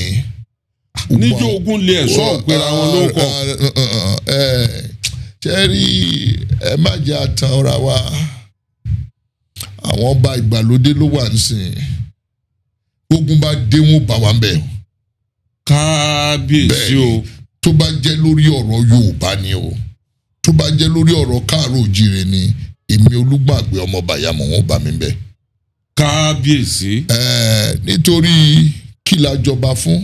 Níjó ogun lé ẹ̀ṣọ́ òpera wọn ló kọ. Ṣe rí, ẹ má jẹ́ àtàn ọ̀ra wa, àwọn ọba ìgbàlódé ló wà nísìnyí. Ogun bá dé, wọn bá wa ń bẹ̀. Kábíyèsí o. Tó bá jẹ́ lórí ọ̀rọ̀ Yorùbá ni o, tó bá jẹ́ lórí ọ̀rọ̀ káàró òjìrè ni, èmi Olúgbàgbé ọmọ bàyàmọ̀, wọn bá mi bẹ̀. Kábíyèsí. Nítorí kí la jọba fún?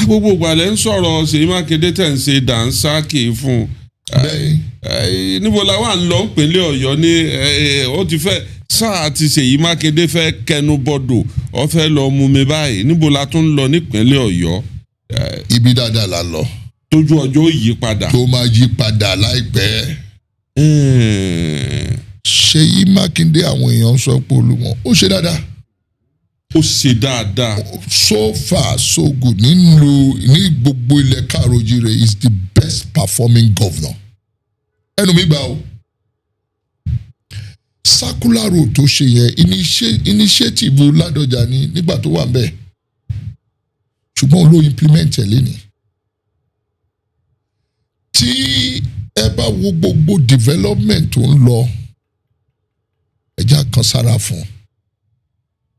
Gbogbo ìgbàlẹ̀ ń sọ̀rọ̀ Ṣèyí Mákindé tẹ̀ ń ṣe dànsákì fún un. Bẹ́ẹ̀. Níbo la wà ń lọ ìpínlẹ̀ Ọ̀yọ́ ní ó ti fẹ́ sáà ti Ṣèyí Mákindé fẹ́ kẹnu bọ́dọ̀, ó fẹ́ lọ mú mi báyìí. Níbo la tún ń lọ nípínlẹ̀ Ọ̀yọ́? Ibi dáadáa la lọ. Tójú ọjọ́ yí padà. Tó máa yí padà láìpẹ́. Ṣèyí Mákindé, àwọn èèyàn sọ pé Olúmọ ó ṣe dáadáa. Ó ṣe dáadáa. So far so good. Nínú ní gbogbo ilẹ̀ káàró-oòjíire, is the best performing governor. Ẹnu mi gbà o. Circular road tó ṣe yẹn, initiative Ládọjà ni nígbà tó wà ń bẹ̀, ṣùgbọ́n òun ló implement ẹ̀ lénìí. Tí ẹ bá wo gbogbo development tó ń lọ, ẹja kan sára fún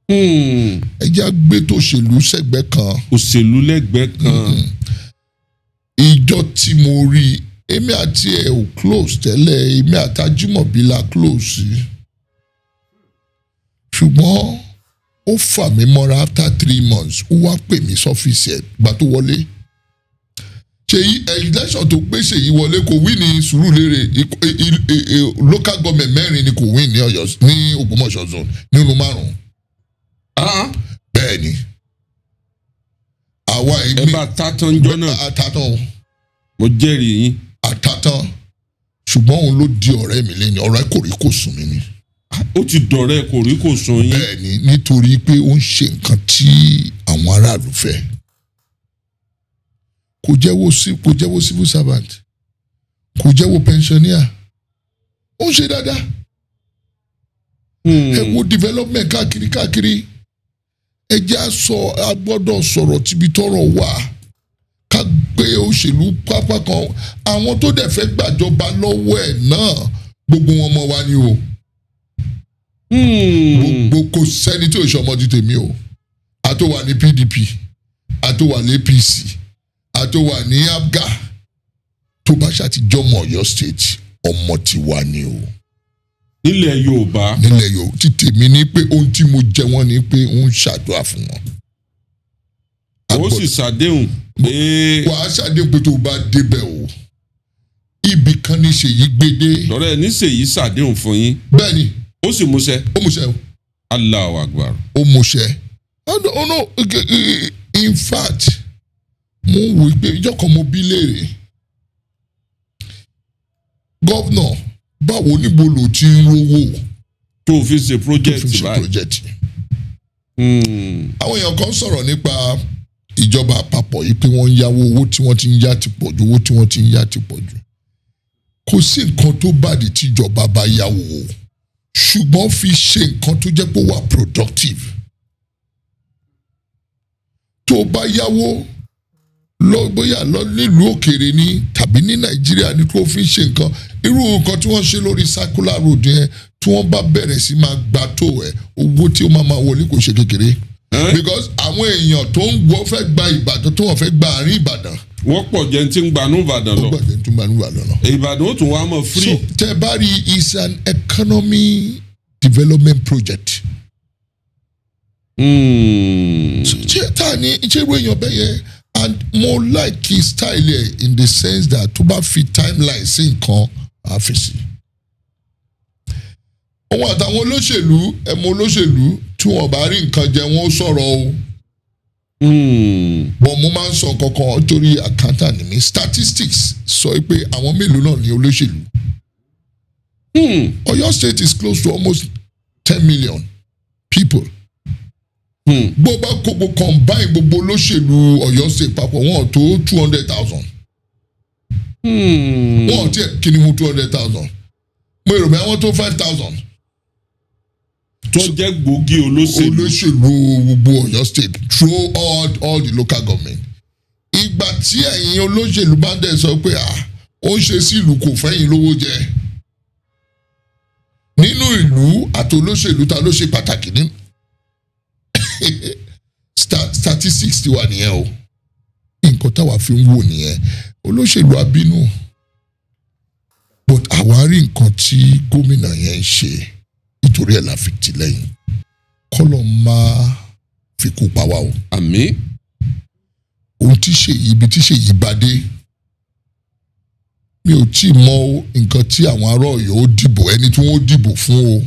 Hmm. ẹja gbé tòṣèlú sẹ́gbẹ́ kan. Òṣèlú lẹ́gbẹ̀ẹ́ kan. Ìjọ tí mo rí, èmi àti ẹ ò close tẹ́lẹ̀, èmi àti Ajímọ̀bí la close, ṣùgbọ́n ó fà mí mọ́ra. After 3 months, ó wá pè mí sọ́fíìsì ẹ̀. Gbà tó wọlé, Ṣèyí, election tó gbé Ṣèyí wọlé, kò wí ní Sùúrùlérè, local government mẹ́rin ni kò win ní Ọ̀yọ́, ní Ògbómọ̀ṣọ́ zone, nínú márùn-ún. Ah, bẹ́ẹ̀ ni, àwa ẹ ìgbín bá tátán jọ náà. Àtàtàn. Mo jẹ́rìí yín. Àtàtàn, ṣùgbọ́n òun ló di ọ̀rẹ́ mi lẹ́ni, ọ̀rẹ́ kò rí kò sùn mí ni. Ó ti dọ̀rẹ́ kò rí kò sùn yín. Bẹ́ẹ̀ ni, nítorí pé ó ń ṣe nǹkan tí àwọn aráàlú fẹ́. Kò jẹ́wọ́ civil servant, kò jẹ́wọ́ pensioner, ó ń ṣe dáadáa. Ẹ wo development káàkiri káàkiri. Ẹ jẹ́ á sọ, a gbọ́dọ̀ sọ̀rọ̀ tíbi tọ́rọ̀ wà, ká gbé òṣèlú pápá kan. Àwọn tó dẹ̀ fẹ́ gbàjọba lọ́wọ́ ẹ̀ náà, gbogbo wọn mọ̀ wá ní o. Gbogbo, kò sẹ́ni tí ò ṣe ọmọ ti tèmi o. A tó wà ní PDP, a tó wà ní APC, a tó wà ní APGA, tó bá ṣàtijọ́mọ̀ Ọ̀yọ́ State, ọmọ tiwa ni o. Nílẹ̀ Yorùbá. Nílẹ̀ Yorùbá, ti tèmi ni pé ohun tí mo jẹ wọ́n ni pé ń ṣàdúrà fún wọn. Ó sì ṣàdéhùn pé Wàá ṣàdéhùn pé tó o bá débẹ̀ o, ibì Nìkan ní Ṣèyí gbédé. Lọ́rẹ́ ẹ̀ ní Ṣèyí ṣàdéhùn fún yín. Bẹ́ẹ̀ ni. Ó sì múṣẹ. Ó múṣẹ o. Allahu Akbar. Ó múṣẹ. Oh no, oh no, in fact, mo ń wò pé ìjọ kan mo bí léèrè, "Governor, báwo, níbo ló ti ń rówó tó o fi ṣe tó project fi ṣe báyìí?" project? Àwọn èèyàn kan sọ̀rọ̀ nípa ìjọba àpapọ̀ yìí pé wọ́n ń yáwó, owó tí wọ́n ti ń yá ti pọ̀ jù, owó tí wọ́n ti ń yá ti pọ̀ jù. Kò sí nǹkan tó bàdí tíjọba bá yáwó o, ṣùgbọ́n fi ṣe nǹkan tó jẹ́ pé ó wà productive. Tó bá yáwó lọ, bóyá lọ nílùú òkèèrè ni tàbí ní Nàìjíríà ni, kó fi ṣe nǹkan, irú nǹkan tí wọ́n ṣe lórí circular road yẹn, tí wọ́n bá bẹ̀rẹ̀ sí máa gba tó ẹ̀, owó tí ó máa wọlé kò ṣe kékeré. Eh? Because àwọn èèyàn tó ń gbọ́ fẹ́ gba Ìbàdàn, tó wọ́n fẹ́ gba àárín Ìbàdàn, Wọ́n pọ̀ jẹ́ tí ń gbanú Ìbàdàn ó lọ. gbàgbé tó ń gba Ìbàdàn lọ. Ìbàdàn ó tún wá mọ̀ free. So tẹ bá rí, is an economy development project. So ṣé tá ní ṣé irú èèyàn bẹ́ẹ̀ yẹn, and mo like his style ẹ̀ in the sense that tó bá fi timeline sí nǹkan, á fi sí. Òun àtàwọn olóṣèlú, ẹ̀mọ olóṣèlú tí wọ́n bá rí nǹkan jẹ, wọ́n ó sọ̀rọ̀ o. But mo máa ń sọ kankan nítorí accountant ni mi. Statistics sọ pé àwọn mélòó náà ní olóṣèlú. Ọ̀yọ́ State is close to almost 10 million people. Bó bá kó gbogbo, combine gbogbo olóṣèlú Ọ̀yọ́ State papọ̀, wọn tó 200,000. Wọn ò tiẹ̀ kí ni mu 200,000, mo rò bẹ́ẹ̀, wọ́n tó 5,000. Tó jẹ́ gbòógì olóṣèlú. Olóṣèlú gbogbo Ọ̀yọ́ State through all the local government. Ìgbà tí ẹ̀yin olóṣèlú bá ń dẹ̀ sọ pé, "Ah, ó ń ṣe sí ìlú, kò fẹ́yìn lówó jẹ nínú ìlú," àti olóṣèlú, ta ló ṣe pàtàkì ní statistics ti wà nìyẹn o. Nǹkan táwa fi ń wò nìyẹn. Olóṣèlú abínú, but àwa rí nǹkan tí gómìnà yẹn ń ṣe, nítorí ẹ̀ la fi tì lẹ́yìn. Kọ́lọ̀ máa fi kú pa wá o. Àmín. Ohun tí Ṣèyí, ibi tí Ṣèyí bá dé, mi ò tí ì mọ nǹkan tí àwọn ará Ọ̀yọ́ ó dìbò, ẹni tí wọ́n ó dìbò fún o.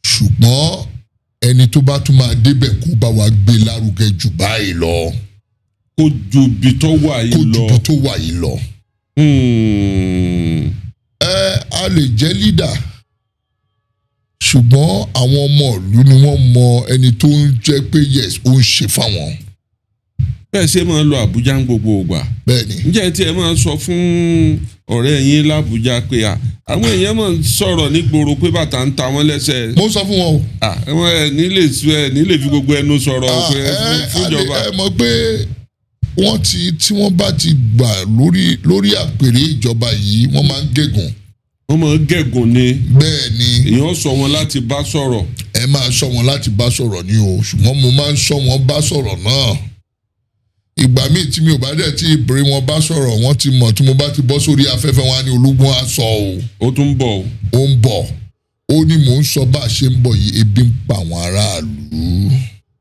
Ṣùgbọ́n ẹni tó bá tún máa débẹ̀, kó bá wa gbé lárugẹ jù báyìí lọ. Kó ju ibi tó wà Kó yìí ju lọ. ibi tó wà yìí lọ. Ẹ a lè jẹ́ leader, ṣùgbọ́n àwọn ọmọ ìlú ni wọ́n mọ ẹni tó ń jẹ́ pé yes, ó ń ṣe fáwọn. Bẹ́ẹ̀ ṣe máa ń lọ Àbújá ń gbogbo ìgbà. Bẹ́ẹ̀ ni. Ǹjẹ́ tí ẹ máa ń sọ fún ọ̀rẹ́ yín l'Àbújá pé à àwọn èèyàn máa ń sọ̀rọ̀ nígboro pé bàtà ń ta wọ́n lẹ́sẹ̀? Mo ń sọ fún wọn o. À, wọ́n ẹ nílè ẹ nílè fi gbogbo ẹnu sọ̀rọ̀ Ah, pé fúnjọba. ẹ mọ̀ pé wọ́n ti tí wọ́n bá ti gbà lórí àpèrè ìjọba yìí, wọ́n máa ń gégùn. Wọ́n máa ń gẹ̀gùn ni. Bẹ́ẹ̀ ni. Èèyàn sọ wọn láti bá sọ̀rọ̀. Ẹ máa sọ wọn láti bá sọ̀rọ̀ ni o, ṣùgbọ́n mo máa ń sọ wọn bá sọ̀rọ̀ náà. Ìgbà míì tí mi ò bá dẹ̀ tí ìbéèrè wọn bá sọ̀rọ̀, wọ́n ti mọ̀. Tí mo bá ti bọ́ sórí afẹ́fẹ́, wọn á ní Olúgbọ́n á sọ o. Ó tún ń bọ̀ o. Ó ń bọ̀. Ó ní mò ń sọ bá a ṣe ń bọ̀ yìí, ebi ń pa àwọn aráàlú,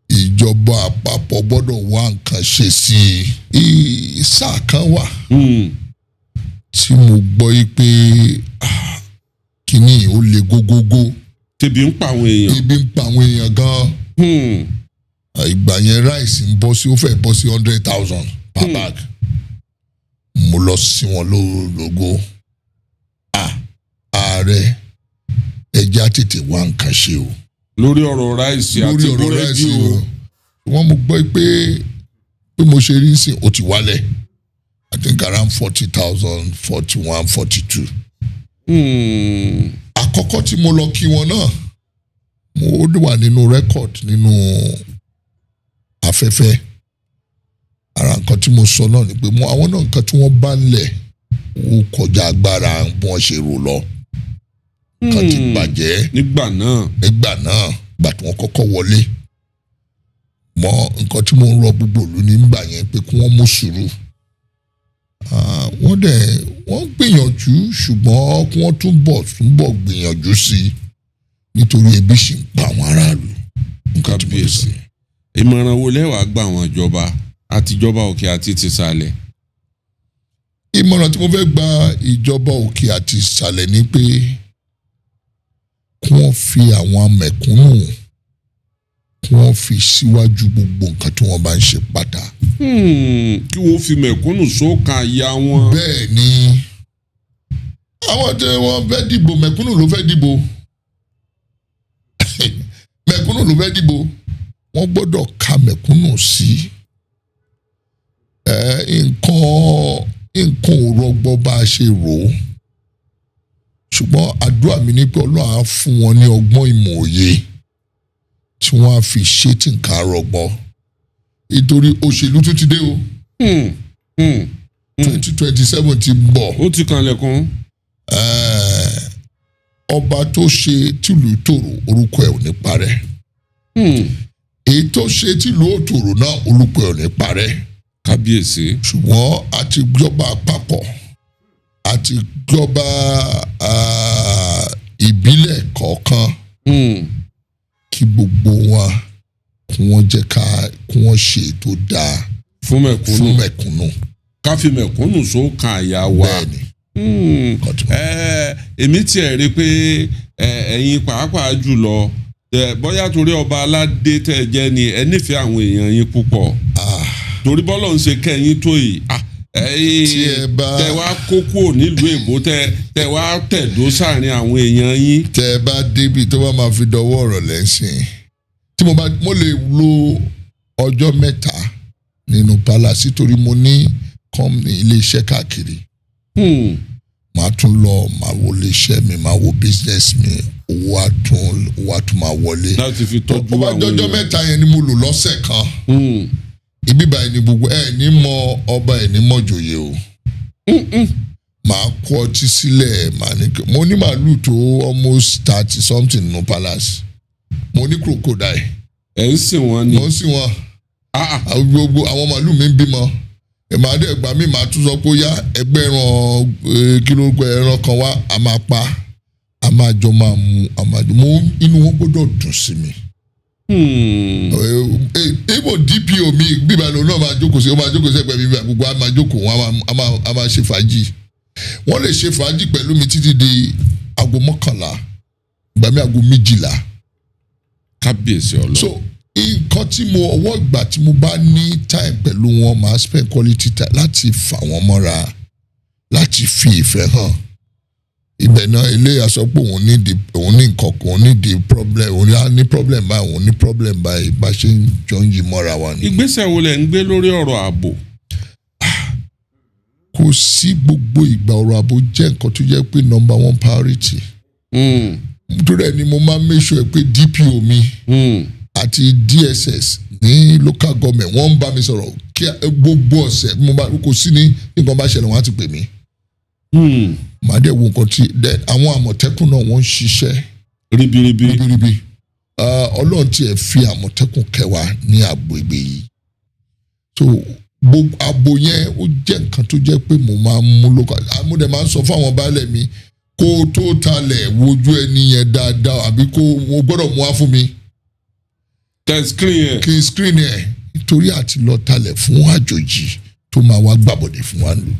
ìjọba àpapọ̀ gbọ́dọ̀ wá nǹkan ṣe sí i. Sáà kan wà tí mo gbọ́ yìí pé, ah, kíní yìí ó le gógógó. Tẹ̀bí ń pa àwọn èèyàn. Ebi ń pa àwọn èèyàn gan. Ìgbà yẹn, rice ń bọ́ sí, ó fẹ́ bọ́ sí 100,000 per bag. Mo lọ sí wọn lógo, ah, "Ààrẹ, ẹja tètè wá nǹkan ṣe o." Lórí ọ̀rọ̀ rice Lórí àti ọ̀rọ̀ búrẹ́dì rice o. o. Wọ́n mo gbọ́ pé bí mo ṣe rí sí, ó ti wálẹ̀, I think around 40,000, 41, 42. Àkọ́kọ́ tí mo lọ kí wọn náà, mo ó wà nínú record, nínú afẹ́fẹ́. Ara nǹkan tí mo sọ náà ni pé mo àwọn náà, nǹkan tí wọ́n bá ń lẹ̀, ó kọjá agbára bí wọ́n ṣe rò lọ. Nǹkan ti bàjẹ́. Nígbà náà. Nígbà náà, gbà tí wọ́n kọ́kọ́ wọlé mọ, nǹkan tí mo ń rọ gbogbo ìlú nígbà yẹn pé kí wọ́n mú sùúrù. Ah, wọ́n dẹ̀ wọ́n gbìyànjú, ṣùgbọ́n kí wọ́n túbọ̀ gbìyànjú sí i, nítorí ebi ṣì ń pa àwọn aráàlú. Nǹkan tí mo lè sọ Kábíyèsí. nìyẹn. Ìmọ̀ràn wo lẹ́wàá gba àwọn ìjọba, àtijọba òkè àti tìsàlẹ̀? Ìmọ̀ràn tí mo fẹ́ gba ìjọba òkè àti ìsàlẹ̀ ni pé kí wọ́n fi àwọn mẹ̀kúnnù, kí wọ́n fi síwájú gbogbo nǹkan tí wọ́n bá ń ṣe pátá. Kí wọ́n fi mẹ̀kúnnù sókàn àyà wọn. Bẹ́ẹ̀ ni, àwọn tí wọ́n fẹ́ dìbò, mẹ̀kúnnù ló fẹ́ dìbò, mẹ̀kúnnù ló fẹ́ dìbò. Wọ́n gbọ́dọ̀ ka mẹ̀kúnnù sí. Nǹkan ò rọgbọ bá a ṣe rò ó, ṣùgbọ́n àdúrà mi ni pé Ọlọ́run á fún wọn ní ọgbọ́n, ìmọ̀, òye tí wọ́n á fi ṣe tí nǹkan á rọgbọ, nítorí òṣèlú tún ti dé o. 2027 ti bọ̀. Ó ti kanlẹ̀kùn. Ọba tó ṣe tìlú tòrò, orúkọ ẹ̀ ò ní parẹ́. Èyí tó ṣe tìlú òtòrò náà, orúkọ ẹ̀ ò ní parẹ́. Kábíyèsí. Ṣùgbọ́n àti ìjọba àpapọ̀ àti ìjọba ìbílẹ̀ kọ̀ọ̀kan, kí gbogbo wọn kí wọ́n jẹ́ ká kí wọ́n ṣe ètò dáa fún mẹ̀kúnnù. Fún mẹ̀kúnnù. Ká fi mẹ̀kúnnù sókàn àyà wa. Bẹ́ẹ̀ni. Nǹkan tí mo- Èmi tiẹ̀ rí i pé ẹ̀yin pàápàá jùlọ, bóyá torí ọba aládé tẹ́ ẹ jẹ́ ni, ẹ nífẹ̀ẹ́ àwọn èèyàn yín púpọ̀, torí bọ́lọ̀ ń ṣe kẹ́yìn tó yìí, Tí ẹ bá- tẹ wá kó kúrò nílùú èbó, tẹ wá tẹ̀dó sáàrin àwọn èèyàn yín. Tẹ ẹ bá débi tó bá máa fi dọwọ́ ọ̀rọ̀ lẹ́sìn tí mo bá, mo lè lo ọjọ́ 3 nínú palace torí mo ní company, iléeṣẹ́ káàkiri. Màá tún lọ, màá wo iléeṣẹ́ mi, màá wo business mi, owó á tún máa wọlé. Láti fi tọ́jú Ó bá àwọn jọjọ́ èèyàn. 3 yẹn ni mo lò lọ́sẹ̀ kan. Ibi báyìí ni gbogbo ẹ ní mọ ọba, ẹ ní mọ jòyè o. Màá kó ọtí sílẹ̀, màá ní mo ní màálù tó almost 30 something nínú palace, mo ní crocodile. Ẹ̀ ń sìn wọ́n ni. Mo ń sìn wọn. Ah, ah. Àwọn gbogbo àwọn màálù mi ń bímọ. Màá dẹ̀ gbà mí, màá tún sọ pé ó yá, ẹgbẹ́ ẹran, kí ló ń pẹ́, ẹran kan wá, a máa pa, a máa jọ máa mu, a máa jọ mo, inú wọn gbọ́dọ̀ dùn sí mi. Ibo DPO mi bíbá lòun náà máa jókòó sí, ó máa jókòó sí ẹgbẹ́ mi bíbá, gbogbo a máa jókòó wọn, a máa ṣe fàájì. Wọ́n lè ṣe fàájì pẹ̀lú mi títí di aago 11, ìgbà mi aago 12. Kábíyèsí Ọlọ́run. So nǹkan tí mo, ọwọ́ ìgbà tí mo bá ní time pẹ̀lú wọn, máa spend quality time láti fà wọ́n mọ́ra, láti fi ìfẹ́ hàn. Ibẹ̀ náà ilé aṣọ pé òun ní di, òun ní nǹkan kan, òun ní di problem, òun ní problem báyìí, òun ní problem báyìí, bá ṣe ń jọ ń yí mọ́ra wa ni. Ìgbésẹ̀ wo lẹ̀ ń gbé lórí ọ̀rọ̀ ààbò? Kò sí, gbogbo ìgbà ọ̀rọ̀ ààbò jẹ́ nǹkan tó jẹ́ pé number one priority. Nítorí ẹ̀ ni mo máa ń make sure pé DPO mi àti DSS ní local government, wọ́n ń bá mi sọ̀rọ̀ kí gbogbo ọ̀sẹ̀. Mo bá kò sí ní nǹkan bá ṣẹlẹ̀, wọ́n á ti pè mí. Màá dẹ̀ wo nǹkan tí, then àwọn Àmọ̀tẹ́kùn náà, wọ́n ń ṣiṣẹ́ ribiribi. Ribiribi. Ọlọ́run tiẹ̀ fi Àmọ̀tẹ́kùn kẹwàá ní agbègbè yìí, so gbogbo ààbò yẹn, ó jẹ́ nǹkan tó jẹ́ pé mo máa ń mú lóko. Mo dẹ̀ máa ń sọ fún àwọn baálẹ̀ mi, kó o tó talẹ̀, wojú ẹni yẹn dáadáa, àbí kó o gbọ́dọ̀ mú wá fún mi. Tẹ screen yẹn. Kí n screen ẹ̀, nítorí àti lọ talẹ̀ fún àjòjì tó máa wá gbàbọ̀dẹ̀ fún wa lò.